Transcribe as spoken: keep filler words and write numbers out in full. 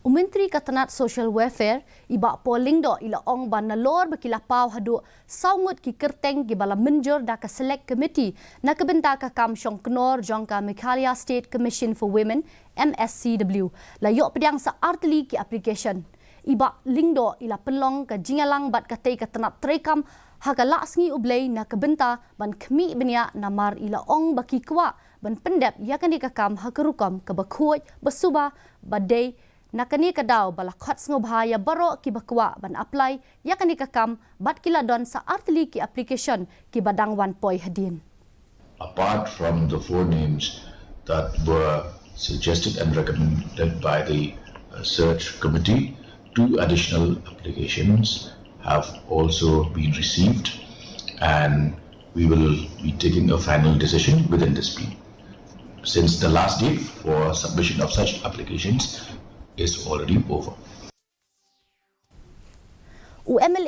U Myntri ka tnat Social Welfare, i Bah Paul Lyngdoh, i la ong ba nalor ba ki la paw haduh saw ngut ki kyrteng kiba la mynjur da ka Select Committee na ka bynta ka kam shongknor jong ka Meghalaya State Commission for Women, M S C W, la ïoh pdiang sa artylli ki application. I Bah Lyngdoh i la pynlong ka jingïalang bad katei ka tnat treikam ha ka Lahsngi U Blei na ka bynta ban khmih bniah, namar i la ong ba ki kwah ban pyndep ïa kane ka kam ha ka rukom kaba khuid, ba suba, ba dei, na kane ka daw ba la khot sngewbha ïa baroh kiba kwah ban apply ïa kane ka kam, bad ki la don sa artylli ki application kiba dang wan poi hadien. Apart from the four names that were suggested and recommended by the uh, search committee, two additional applications have also been received, and we will be taking a final decision within this week, since the last date for submission of such applications is already over. U M L